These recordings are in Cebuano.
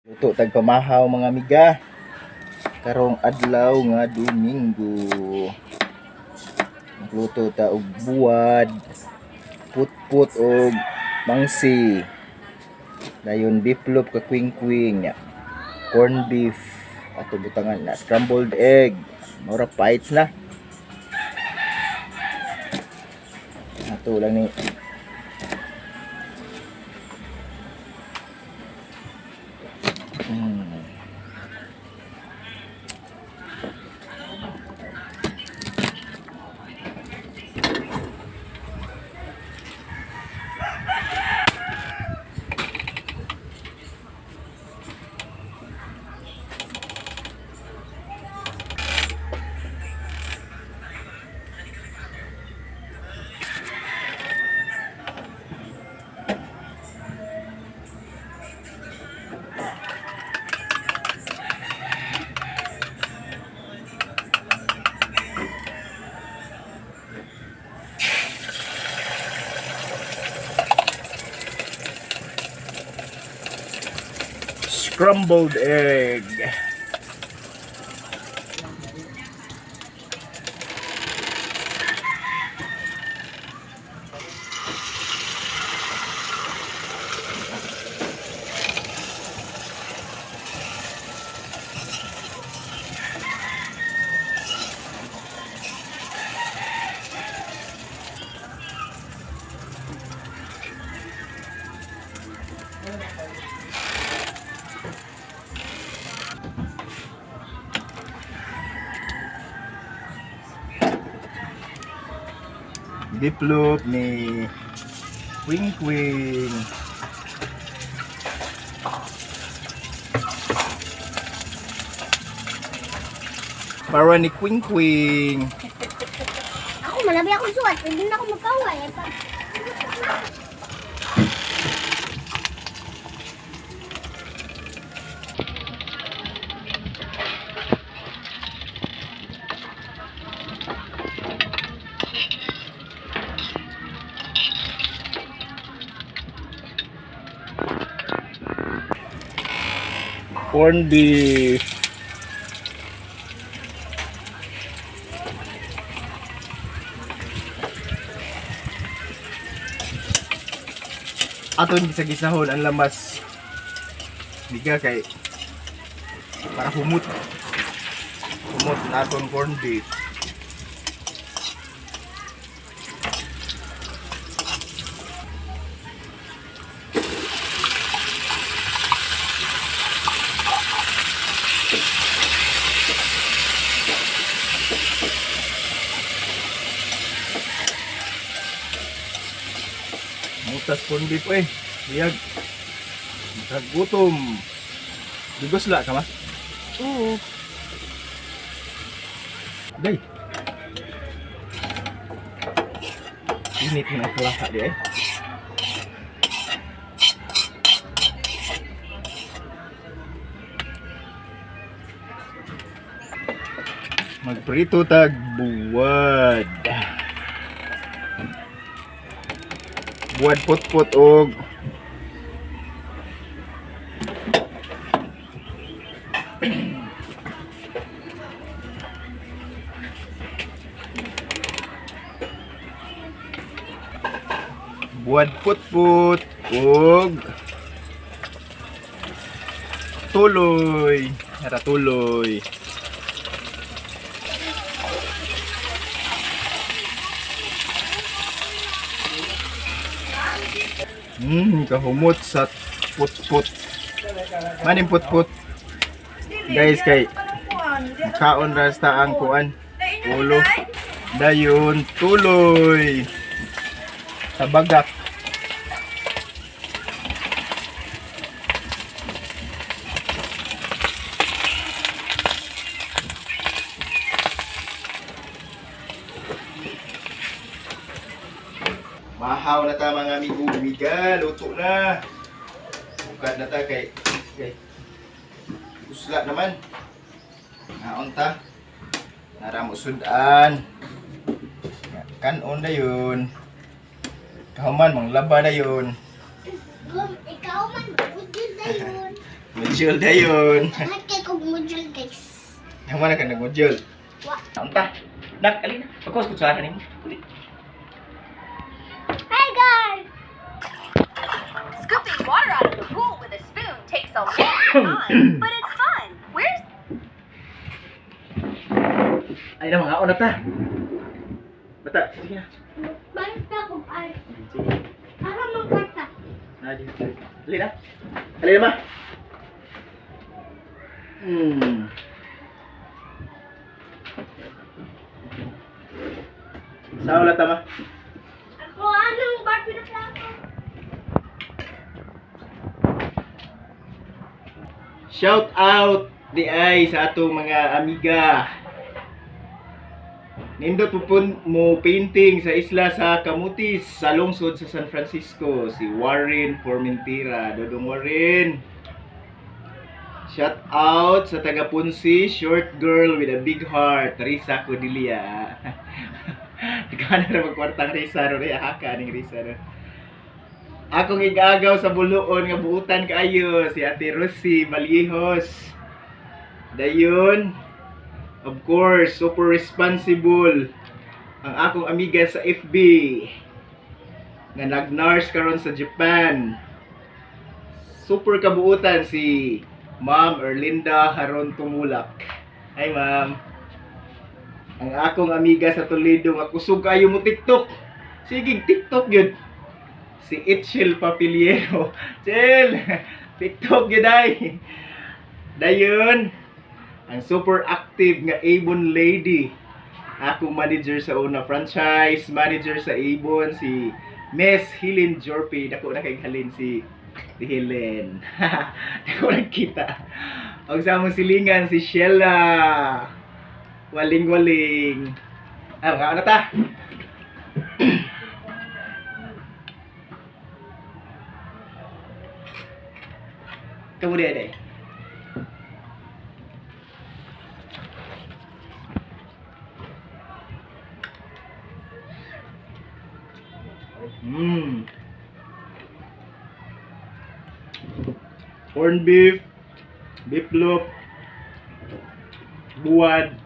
Luto tag pamahaw, mga amiga. Karong adlaw nga Domingo. Magluto ta og buwad, putput og mangsi. Dayon beef loaf ka kwing-kwing nya. Corn beef ato butangan na scrambled egg. Mura bites na. Ato lang ni. Scrambled egg. Beef loaf ni Wing Kwing. Para ni Kwing Kwing. Ako, malabi akong suwat. Pwede na ako magkaway. Eh, Corn beef. Aton gisa-gisahon ang lamas. Biga kay para humot. Humot na aton corn beef. Mutas corn beef eh. Biyag. Makagutom. Bigos la ka ma? Oo. Day. Init na ang kalaka di eh. Magprito tag buwad. Buwad putput og buwad putput og tuloy. Tara tuloy. Kahumot sa putput. Maning putput. Guys, kay kaon rasta ang kuan. Ulo. Dayon tuloy. Sa bagak. Mahaw na ta, mga amigo, amiga, luto na. Bukad na ta kay usla naman. Naon ta. Naramo sudan. Kanon na yun. Kahuman, manglaba na yun. Ikaw man, good yun na yun. Module dayon. Lahat kay kog module, guys. Yang mana ka nag-module? Wa. Unta. Nak, alina. Pagkos kutsara nimo. Uli. Hi, guys! Scooping water out of the pool with a spoon takes a long time, but it's fun. Where's Ay na mga una ta. Bata, sige na. Balik na kog ay. Sige. Para mong kwarta. Na di. Alina. Alina ma. Sa wala tama. Ako, anong Barbie na plato? Shout out di ay sa atong mga amiga. Nindot po mo painting sa isla sa Camutis sa lungsod sa San Francisco, si Warren Formentera. Dodong Warren. Shout out sa taga Punsi, short girl with a big heart, Risa Codilia. Nagkana ra magkwartang Risa ro rin, haka ning Risa ro. Akong igagaw sa buluon nga buutan kaayo si Ate Rosie Malijos. Dayon, of course, super responsible ang akong amiga sa FB nga nag-nurse karon sa Japan. Super kabuutan si Ma'am Erlinda Haron Tumulak. Hi ma'am. Ang akong amiga sa Toledo nga kusog kayo mo TikTok. Sige, TikTok yun si Itchel Papiliero. Chel! TikTok yun ay. Dayon, ang super active nga Avon lady. Akong manager sa una franchise, manager sa Avon, si Miss Helen Jorpe. Dako na kay Helen si si Helen. Dako na kita. Og sa among silingan si Sheila. Waling-waling. Ah, mga ano ta? Kamu dia deh. Corned beef, beef loaf, buwad,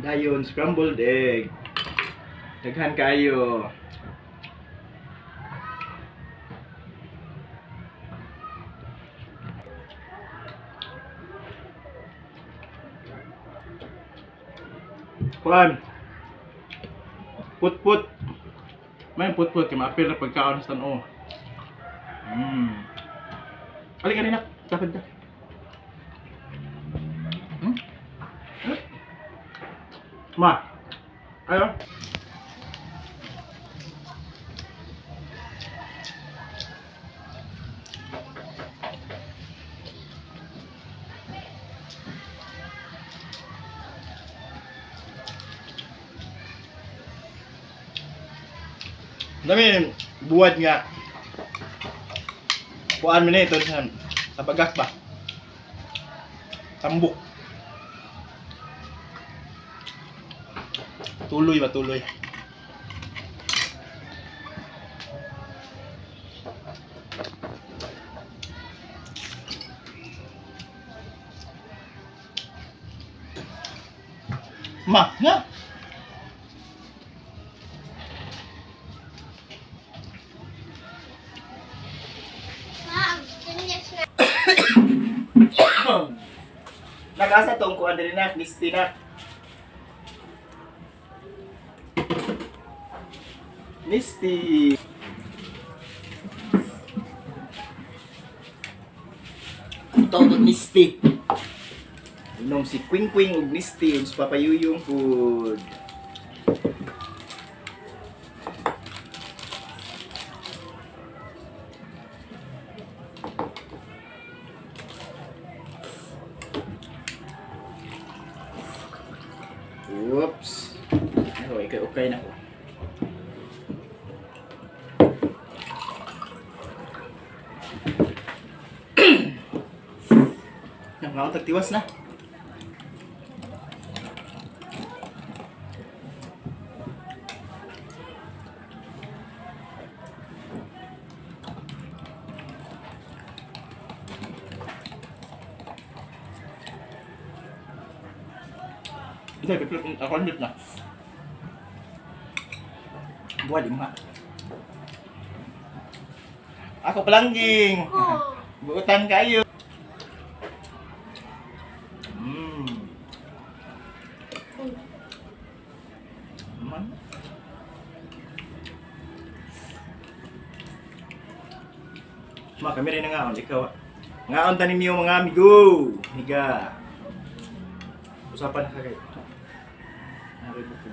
dayon scrambled egg. Daghan kayo. Kuan. Putput. May putput kay maapil na pagkaon sa tan-o. Alika rin nak. Tapad na. Hmm? Ma. Ayo. Dami buwad nga. Kuan mo na ito sa pagak ba? Tambok. Tuloy ba tuloy? Ma, nga. Ma'am, finish na. Nakasa tong kuan diri na, misti na. Misty. Ito og Misty. Inom si Queen Queen og Misty ug sa papayuyong food. Oops. Ako, okay, okay na ko. Yang ako tagtiwas na. Hindi, beef, corned beef na. Buwad, ima. Ako palangging. Oh. Buutan kayo. Man. Ma, kami rin na ngaon. Ikaw, ngaon tanin niyo, mga amigo. Higa. Usapan na kagay. Naribuko.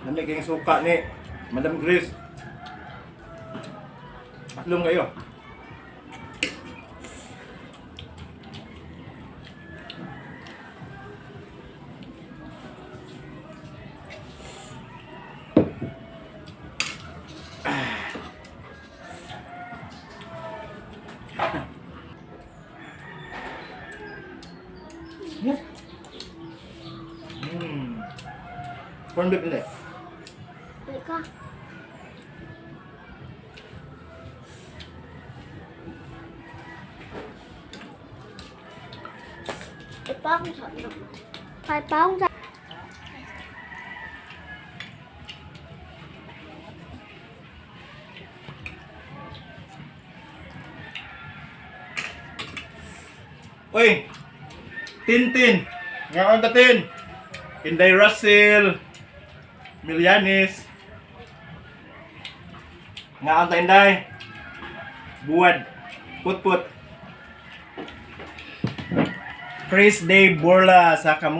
Lamig kayong suka ni Madam Grace. Atlong kayo. Yes. Corned beef ulit. Uy ka. Ipaong sa ano? Ipaong sa. Uy! Tintin! Ngaon ta, Tin! Inday Russell! Milianis! Ngaon ta, Inday! Buwad! Putput! Chris Day Borla sa kamu.